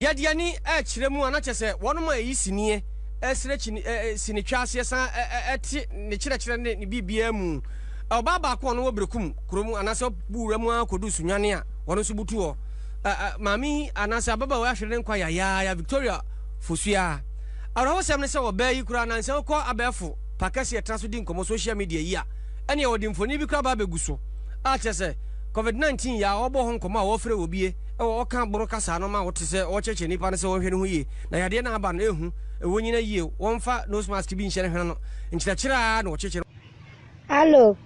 Yɛde ani rekyerɛ mu a, na kyerɛ sɛ wɔnom a ɛyi sinie, srɛ kyini, sinitwa aseɛ san te ne kyerɛkyerɛ ne ne biribiara mu. Ɔbaa baako a ɔno wɔ Berekum kuro mu anaasɛ ɔbu wura mu ara kɔdu Sunyani a ɔno nso butu hɔ. Maame yi anaasɛ ababaawa yi ahwere ne nkwa yayaaya, Victoria Fosuaa. Awerɛhosɛm ne sɛ ɔbaa yi koraa nansa wokɔ abɛɛfo pa kɛseɛ tena so di nkɔmmɔ social media yi a, ɛneɛ wɔde mfonin bi koraa ba abɛgu so a kyerɛ sɛ Covid 19 yi a wɔbɔ ho nkɔmmɔ a wɔfrɛ wɔ bie wɔ ɔka boro kasa no ma wote sɛ wɔkyerɛkyerɛ nnipa no sɛ wɔnhwɛ ne ho yie na yadeɛ no aba no ɛhu wɔnyina yie wɔmfa nose mask bi nhyɛ ne hwene no nkyerɛkyerɛ ara na wɔkyerɛkyerɛ. Allo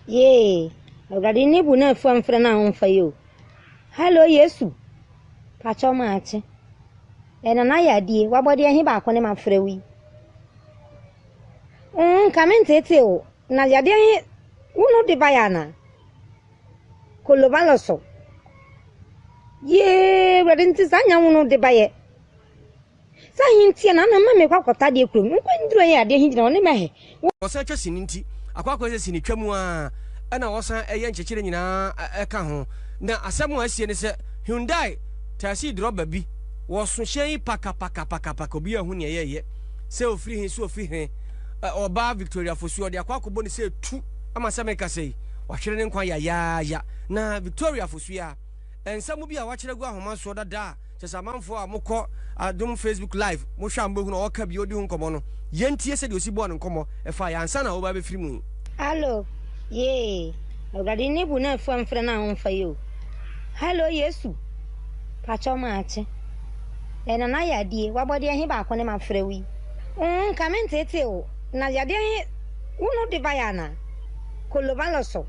yee Awurade ne bu na afua mfrɛ no a womfa yi o Hallo Yesu pakyɛw maakye Ɛ Nana yɛ adie wabɔdeɛ he baako ne mafrɛ wo yi Mm nka menteetee wo na yadeɛ he wo no de baeɛ anaa Kolobalɔsɔ Yee Awurade nti saa nya wo no de baeɛ Saa he nti na na mma mekɔ akɔtɔ adeɛ kurom nkɔ nduru yɛ adeɛ he gyina hɔ ne mɛhɛ wo. Wɔsan twa sini nti akɔ akɔyɛ sɛ sini twa mu ara ɛna wɔsan yɛ nkyɛkyerɛ nyinaa ka ho. Na asɛm a asie ne sɛ Hyundai taxi drɔba bi wɔso hyɛn yi pakapakapakapaka obiara nhu nea ɛyɛeɛ sɛ ofiri he sɛ ofiri he ɔbaa Victoria Fosuo ɔde akɔ akɔbɔ ne sɛ tu ama sɛ mekasa yi wahwere ne nkwa yayaaya. Na Victoria Fosuo a nsɛm bi a wakyerɛ agu ahoma soɔ dada a Kyerɛ sɛ amanfoɔ a mokɔ Adom Facebook live mohwɛ a mobɛhunu a ɔka bi ɔdi ho nkɔmmɔ no, yɛntie sɛdeɛ ɔsi bɔɔ ne nkɔmmɔ ɛfaeɛ ansa na ɔreba abɛfiri mu yi. Hallo yee Awurade ne bu na afua mfrɛ no a womfa yi o Hallo Yesu pakyɛw maakye Ɛ Nana yɛ adie wabɔdeɛ he baako ne mafrɛ wo yi Mm nka menteetee wo na yadeɛ he wo no de baeɛ anaa Kolobalɔsɔ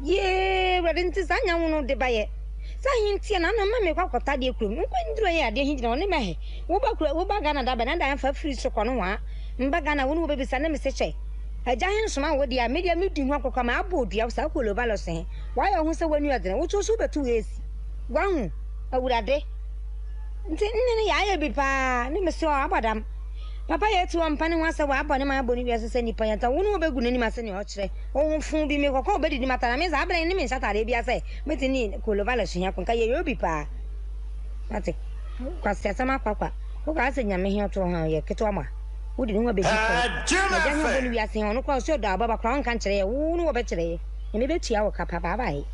yee Awurade nti saa nya wo no de baeɛ Saa he nti na na mma mekɔ akɔtɔ adeɛ kurom. Nkɔ nduru yɛ adeɛ he gyina hɔ ne mɛhɛ. Woba kuro, woba Ghana da bɛn na da mfa firi so kɔ nohoa. Mba Ghana wo ne wo bɛbisa ne mese kyɛ. Agya he nsoma wo deɛ a, medeɛ medi ho akɔkora maabɔ odua saa kolovalɔs he. Wayɛ wo ho sɛ w'ani ɔdene, wo nso wobɛto wo esi. Wahu? Awurade. Nti nne no yɛayɛ bi paa ne mese ɔ abɔ dam. Papa yɛ ti ɔmpa ne ho asɛ wabɔ ne man abɔ ne wiase sɛ nipa yɛnta wo ne wo bɛgu n'anim ase nea ɔkyerɛ wo ho fo bi mekɔkɔ wobɛdidi mata na me saa berɛ ne menhyɛ ataadeɛ bia sɛ Mete ne kolovalɛ so hia ko nka yɛyɛ obi paa wate kwasi asɛm akwakwa wo kaa sɛ nyame he ɔto ha yɛ ketewa ma wode ne ho abɛsi fam na agya he ɔbɔ ne wiase he ɔno koraa ɔsɛ ɔdɔ ababa koraa ɔnka nkyerɛ yɛ wo ne wɔbɛkyerɛ yɛ nyame bɛtua wo ka pa bye bye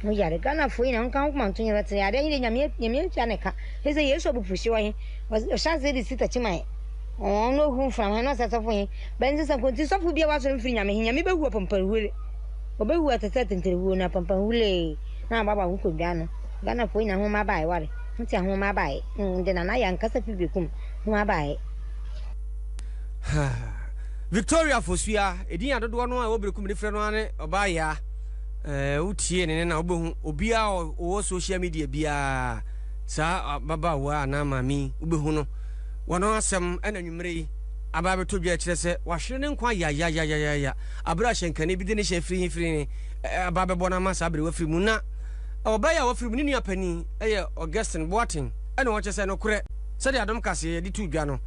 mo yare Ghana foɔ nyina nka ho koma nto nyɛ bɛtene adeɛ he de nyame nyame atua ne ka he sɛ Yesu abufuhyewa he ɔhyɛ aseɛ de si takyi ma yɛ ɔno ohu mframa he na ɔsɛ sɔfo he bɛnsesa nkonti sɔfo bia wasɔre mfiri nyame he nyame bɛhu apamparuwere Obewu a ɛte sɛ tenterehuo no apampamhulee na waboaboa ho kɔdwa ano. Ghanafoɔ nyina ho mmabae ware ho tia ho mmabae mm de Nana Yaa nkasa firi Bekum ho mmabae. Victoria Fosuaa, edin a dodoɔ no a ɛwɔ Berekum de frɛ no ara ne Ɔbaa Yaa. Eh, wotie ne nne na wobɛhu obiara a ɔwɔ social media biara saa ababaawa anaa maame yi wobɛhu no. Wɔn asɛm ɛna nwummerɛ yi aba abɛtɔ dwa ɛkyerɛ sɛ wahwere ne nkwa yayayayaya. Bere a hyɛnkani bi de ne hyɛn firi he firi he aba abɛbɔ no ama saa bere wafiri mu. Na ɔbaa yi a wafiri mu, ne nua panin yɛ Augustine Boateng, ɛna ɔkyerɛ sɛ nokorɛ sɛdeɛ Adom Kaseɛ yɛde too dwa no,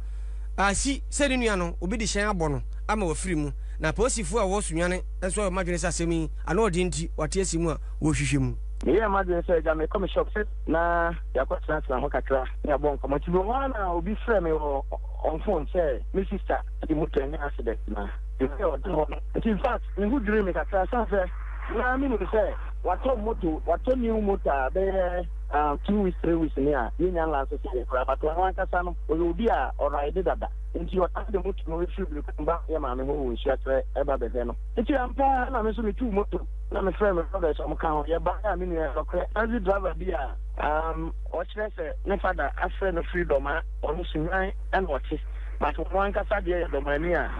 asi sɛ ne nua no obi de hyɛn abɔ no ama wafiri mu. Na apolisifoɔ a wɔwɔ Sunyani nso ayɛ wɔn adwene sɛ asɛm yi ano ɔden nti wɔate asi mu a wɔrehwehwɛ mu. Meyɛɛ m'adwene sɛ agya merekɔ me shop na yɛakɔtenatena hɔ kakra na yɛabɔ nkɔmmɔ. Nti mewɔ hɔ ara na obi frɛɛ me wɔ on phone sɛ me sister de motor anya accident na Baabi a ɔda hɔ no. Nti in fact me ho dwirii me kakra ɛsiane sɛ na me nim sɛ watɔ moto, watɔ new motor a bɛyɛ um two weeks three weeks ni a yɛnnya nlanse sɛ yɛ koraa but ɔno ankasa no ɔyɛ obi a ɔride dada nti ɔtaa de moto no firi Berekum ba yɛ maame hɔ wɔ Nsuakyerɛ ɛba bɛhwɛ no. Nti ampa ara na me nso me tuu moto na me frɛɛ me brothers a wɔka ho yɛbaeɛ a me nua nɔkorɛ taxi driver bi a um ɔkyerɛ sɛ ne father afrɛ no firi Dɔmaa ɔno Sunyani na ɔte but ɔno ankasa deɛ yɛ Dɔmaani a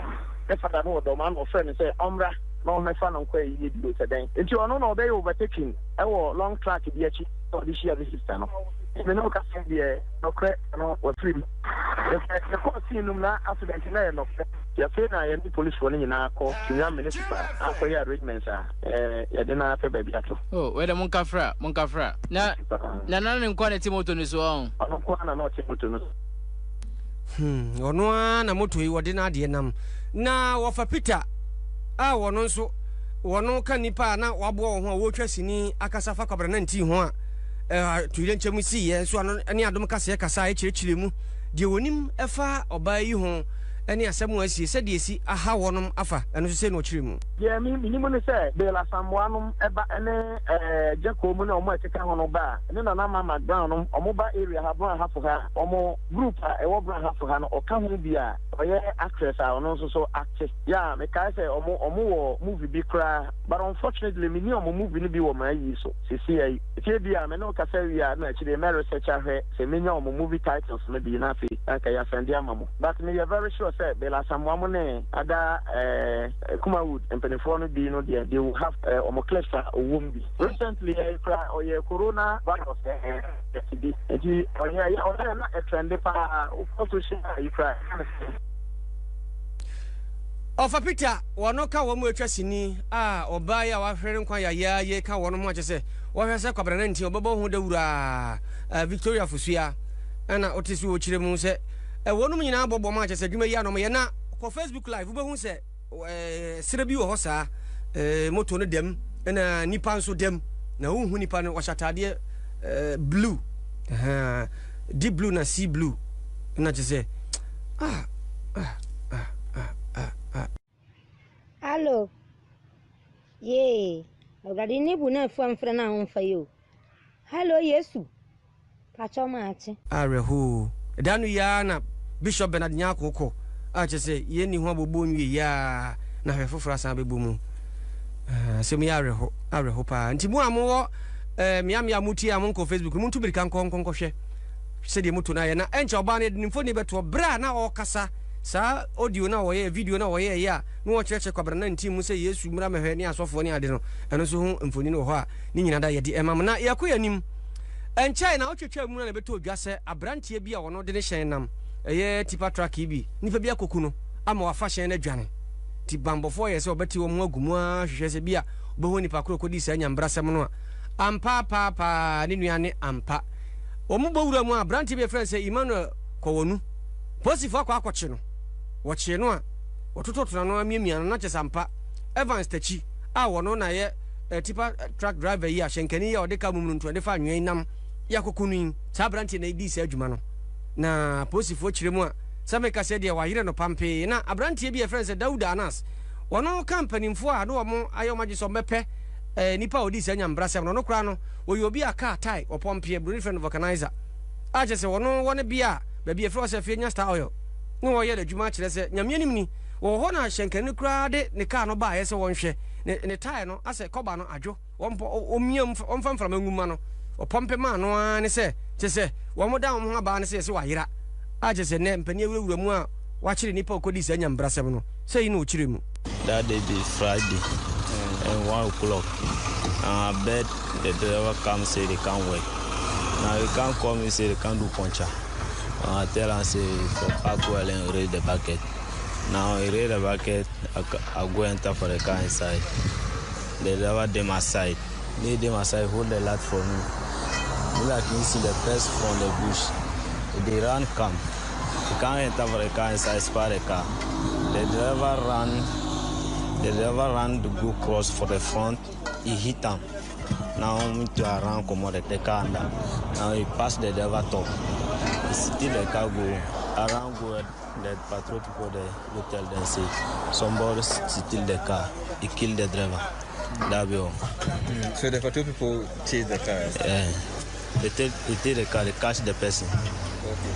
ne fada no wɔ Dɔmaa na ɔfrɛ no sɛ ɔmmra na ɔmmɛfa no nkɔ ayie bio sɛ dɛn nti ɔno na ɔbɛyɛ overtaking wɔ long track bi akyi na ɔde hyia ne sister no nti me ne wo kasa yi deɛ nɔkorɛ no wafiri mu ɛfɛ yɛkɔɔ scene no mu na accident no yɛ nɔkorɛ nti afei na yɛne policefoɔ no nyinaa kɔ Sunyani municipal akɔyɛ arrangements a yɛde no apɛ baabi ato. Oh, wei de monkafra, monkafra. Na na na ne nkoa na ɛte moto no so ɔn. Ɔno nkoa na na ɔte moto no so. Hmm, ɔno ara na moto yi wɔde n'adeɛ nam. Na wɔfa Peter a wɔno nso wɔno ka nnipa a na waboa wɔn ho a wɔretwa sini akasa fa Kwabena Nantii ho a Atoyerɛnkyɛm siiɛ nso ano ne adom kaseɛ kasa a ɛkyerɛkyerɛ mu deɛ wɔnim ɛfa ɔbaa yi ho ne asɛm a asie sɛdeɛ ɛsi aha wɔnom afa ɛno nso sei na ɔkyerɛ mu. Deɛ me menim ne sɛ Bill Asamoah nom ba ne ɛɛ Gyakoo mu ne wɔn a ɛkeka ho no ba a, ne Nana Ama McBrown nom wɔn ba area ha Brong Ahafo ha a, wɔn group a ɛwɔ Brong Ahafo ha no ɔka ho bi a ɔyɛ actress a ɔno nso so acte. Yeah mekae sɛ wɔn wɔn wɔ movie bi koraa but unfortunately menni wɔn movie no bi wɔ m'ayi so seesei yi. Nti ebia me ne wo kasa wie a na akyire yi mɛ research ahwɛ sɛ menya wɔn movie titles no bi na afei na anka yɛasɛnde ama mo. But meyɛ very sure sɛ Bill Asamoah mo ne ada eh, Kumawood mpaninfoɔ no bi no deɛ they will have eh, wɔn clips a ɔwɔ mu bi. Recently eh, koraa ɔyɛ corona virus eh, test bi nti ɔyɛ ɔyɛ na ɛtrɛnde paa wokɔ social yi koraa ɛka ne sɛ. Ɔfa Peter wɔn ka wɔn atwa sini a ɔbaa yi a wahwere ne nkwa yayaa yi ka wɔn ho akyɛ sɛ wɔhwɛ sɛ kwabena no nti ɔbɛbɔ ho dawuro a Victoria Fosua ɛna wote so wɔkyerɛ mu sɛ wɔnom nyinaa bɔbɔ ma akyɛ sɛ adwuma yi a na wɔyɛ na kɔ Facebook live wobɛhu sɛ serɛ bi wɔ hɔ saa moto no dɛm na nipa nso dɛm na wohu nipa no wɔhyɛ ataadeɛ blue deep blue na sea blue na kyɛ sɛ ah ah ah ah ah ah. Allo yee Awurade ne bu no afua mfrɛ no a womfa yi o Hallo Yesu pakyɛw makye. Awerɛhoo. Da no yi ara na Bishop Bernard Nyarko kɔ a kyerɛ sɛ yɛn nni ho abobɔ nwie yi ara na hwɛ foforɔ asan abɛbɔ mu. Asɛm yi awerɛho, awerɛho paa. Nti mo a mowɔ eh, mmea mmea a motie a monkɔ Facebook no, montu mirika nkɔ nkɔ nkɔhwɛ sɛdeɛ moto no ayɛ. Na ɛnkyɛ ɔbaa no yɛde ne mfoni bɛtoɔ berɛ a na ɔrekasa saa audio no a wɔyɛɛ, video no a wɔyɛɛyɛ a na wɔkyerɛkyerɛ kwabrana ntim mu sɛ Yesu mmra mmɛhwɛ ne asɔfoɔ ne ade no, ɛno nso ho mfoni no wɔ hɔ a ne nyina da yɛde ɛma mo. Na yɛkɔ yɛn anim. Ɛnkyɛe na ɔtwetwaa mu na na ɛbɛtɔɔ dwa sɛ aberanteɛ bi a ɔno de ne hyɛn nam, ɛyɛ tipa truck yi bi, nnipa bi akɔku no ama wafa hyɛn no adwane. Nti banbɔfoɔ yɛɛ sɛ wɔbɛte wɔn ho agu mu ara hwehwɛ sɛ bi a wɔbɛhu onipa korɔ a ɔkɔdii saa nyambrasɛm no a. Ampa paapaa ne nua ne ampa. Wɔn bɔ wura mu a, aberanteɛ bi a yɛfrɛ no sɛ Emmanuel Kɔwɔnu, polisifoɔ akɔ akɔkye no. Wɔkyee no a, wɔtototo n'ano ara miamia no na kyerɛ sɛ ampa Evans Takyi a ɔno na ɛyɛ Tipa truck driver yi a hyɛnkani yi a ɔde kaa mum no nti ɔde fa anwea yi nam yɛ akoko no yi, saa aberanteɛ na ɛdii saa adwuma no. Na polisifoɔ kyerɛ mu a, sɛ meka sɛ deɛ wɔayere no pampee. Na aberanteɛ bi a yɛfrɛ no sɛ Dauda Anas, ɔno ka mpanimfoɔ a na wɔn ayɛ wɔn adwene sɛ wɔbɛpɛ eh, nipa a ɔdii saa nyambrasɛm no. Ɔno koraa no, ɔyɛ obi a kaa tae ɔpɔmpeɛ, buroni frɛ no vulcanizer, a kyerɛ sɛ ɔno wɔ ne bea a baabi a yɛfrɛ hɔ sɛ Afie Nya Star Oil na wɔyɛ n'adwuma kyerɛ sɛ Nyame anim ni, wɔwɔ hɔ na hyɛnkani no koraa de ne kaa no baeɛ sɛ wɔnhwɛ ne ne tae no asɛ kɔba no adwo wɔmpɔ wɔmia mu wɔmfa mframa ngu ma no ɔpɔmpe maa no ara ne sɛ kyɛ sɛ wɔn da wɔn ho abaa ne sɛ yɛsɛ wayera a kyɛ sɛ nnɛ mpanin awurawura mu a wakyere nipa ɔkɔdii saa nyambrasɛm no sɛ yi na ɔkyerɛ mu. That day be Friday and 1 o'clock and I beg the driver come say they can't work. Now he can't call me say they can't do puncture. And I tell him say for park well and raise the bucket. Now he raise the bucket, I, I go enter for the car inside. The driver dey my side. Me dey my side, hold the light for me. Me like me see the person from the bush. They run come. He can't enter for the car inside, spar the car. The driver run, the driver run to go cross for the front. He hit him. Now me to run come out the car under. Now he pass the driver top. He still the car go around go the patrol people there go tell them say somebody steal the car. He kill the driver. That be all. So the patrol people chase the car. Yeah. They take the car, they catch the person. Okay.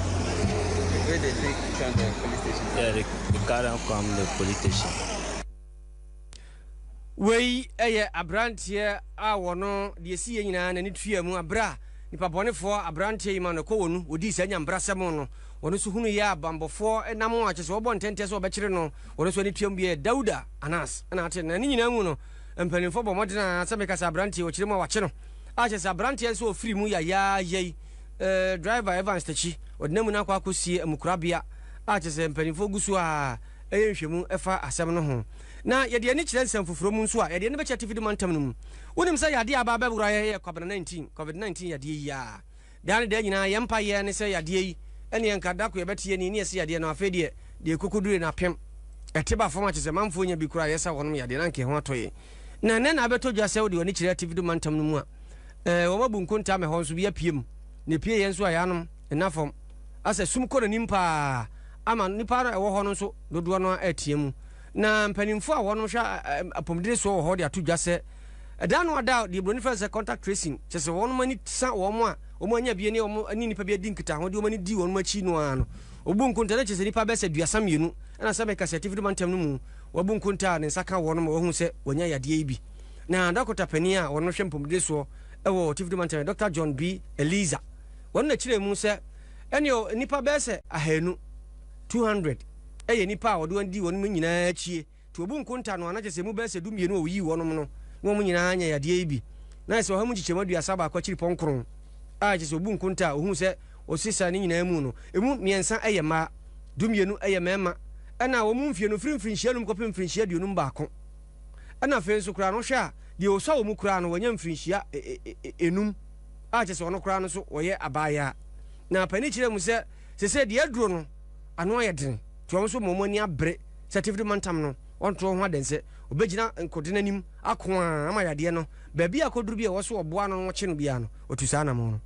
Where they take come the police station? Yeah, they carry am come the police station. Wei yɛ aberanteɛ a wɔno deɛ ɛsiiɛ nyinaa n'ani tua mu aberɛ a nipa bɔnefoɔ aberanteɛ yi ma no kɔ wɔnu wɔdii saa nyambrasɛm no wɔno nso hunuiɛ a banbɔfoɔ nam a kyerɛ sɛ wɔbɔ ntɛntɛ sɛ wɔbɛkyere no wɔno nso ani tua mu bi yɛ Dauda Anas ɛna ate na ne nyinaa mu no mpanimfoɔ bɔ mmɔden a sɛ meka sɛ aberanteɛ wɔkyerɛ mu a wakye no a kyerɛ sɛ aberanteɛ nso ɔfiri mu yayaaya yi eh, driver Evans Takyi ɔde n'amu no akɔ akɔsie amukorabea a kyerɛ sɛ mpanimfoɔ gu so a ɛyɛ nhwɛmu ɛfa asɛm no ho. Na yɛde ani kyerɛ nsɛm foforɔ mu nso a, yɛde ani bɛkyerɛ Atifido mantam no mu. Wonim sɛ yadeɛ a aba abɛwura yɛn yɛ Kwabena 19, Covid-19 yadeɛ yi ara. Daa ne daa nyinaa yɛn mpaeɛ ne sɛ yadeɛ yi, ɛneɛ nka da ko yɛbɛte yɛn ani ne yɛse yadeɛ no afei deɛ, deɛ ɛkɔkɔdure no apem. Ɛte ba fam a kyerɛ sɛ manfoɔ nya bi koraa a yɛsa wɔnom yadeɛ na anka yɛn ho atɔ yɛn. Na ɛnnɛ na abɛtɔ dwa sɛ wode w'ani kyerɛ Atifido mantam no mu a, Ɛɛ, wɔabu nkontaa ma ɛhɔ nso bi apue mu, na epue yɛn nso a yɛanom nna fam. Asɛ sum kɔ n'anim paa ama nnipa a ɛwɔ hɔ no nso dodoɔ no ara retea mu. Na mpanimfoɔ a wɔnom hwɛ apɔmuden soɔ wɔ hɔ de ato dwa sɛ ɛda ano ada a deɛ buroni frɛ no sɛ contact tracing, kyerɛ sɛ wɔnom ani sa wɔn a wɔn anya bi ne wɔn ne nnipa bi adi nkitaho de wɔn ani di wɔn akyi no ara no, wɔbu nkontaa no kyerɛ sɛ nnipa bɛyɛ sɛ 32 ɛna sɛ meka sɛ atifi do mantam no mu wɔabu nkontaa a ne nsa ka wɔnom ma wɔahu sɛ wɔanya yadeɛ yi bi. Na dɔkota panin a ɔno hwɛ mpɔmuden soɔ wɔ Ɔtifidi Mantam yɛ Dɔkta John B. Eliza. Wɔn na kyerɛɛ mu sɛ ɛneɛ nnipa bɛyɛ sɛ ahaanu, 200, yɛ nnipa a wɔde wɔn dii wɔnom nyinaa akyie. Nti wɔbu nkonta no a na kyerɛ sɛ ɛmu bɛyɛ sɛ dumienu a wɔyii wɔnom no na wɔn nyinaa anya yadeɛ yi bi. Na ayɛ sɛ ɔha mu nkyekyɛmu 31 akyiripɔ nkron a kyerɛ sɛ wɔbu nkonta a wɔhuu sɛ wɔsesa ne nyinaa mu no, ɛmu mmiɛnsa yɛ mmaa, dumienu yɛ mmarima, ɛna wɔn mfie no firi mfirinhyia num kɔpem mfirinhyia 51. Ɛna afei nso koraa no wohwɛ a, deɛ ɔsua wɔ mu koraa no wanya mfirinhyia enum a kyerɛ sɛ ɔno koraa no nso ɔyɛ abaayaa. Na panin kyerɛɛ mu sɛ seesei deɛ aduro no ano ayɛ den nti wɔn nso ma wɔn ani abere sɛ Tifidi mantam no wɔnto ho aden sɛ ɔbɛgyina nkode no anim ako ara ama yadeɛ no baabi a akɔduru bi a ɛwɔ so ɔboa ano na wɔkye no biara no wɔatu saa anamɔn no.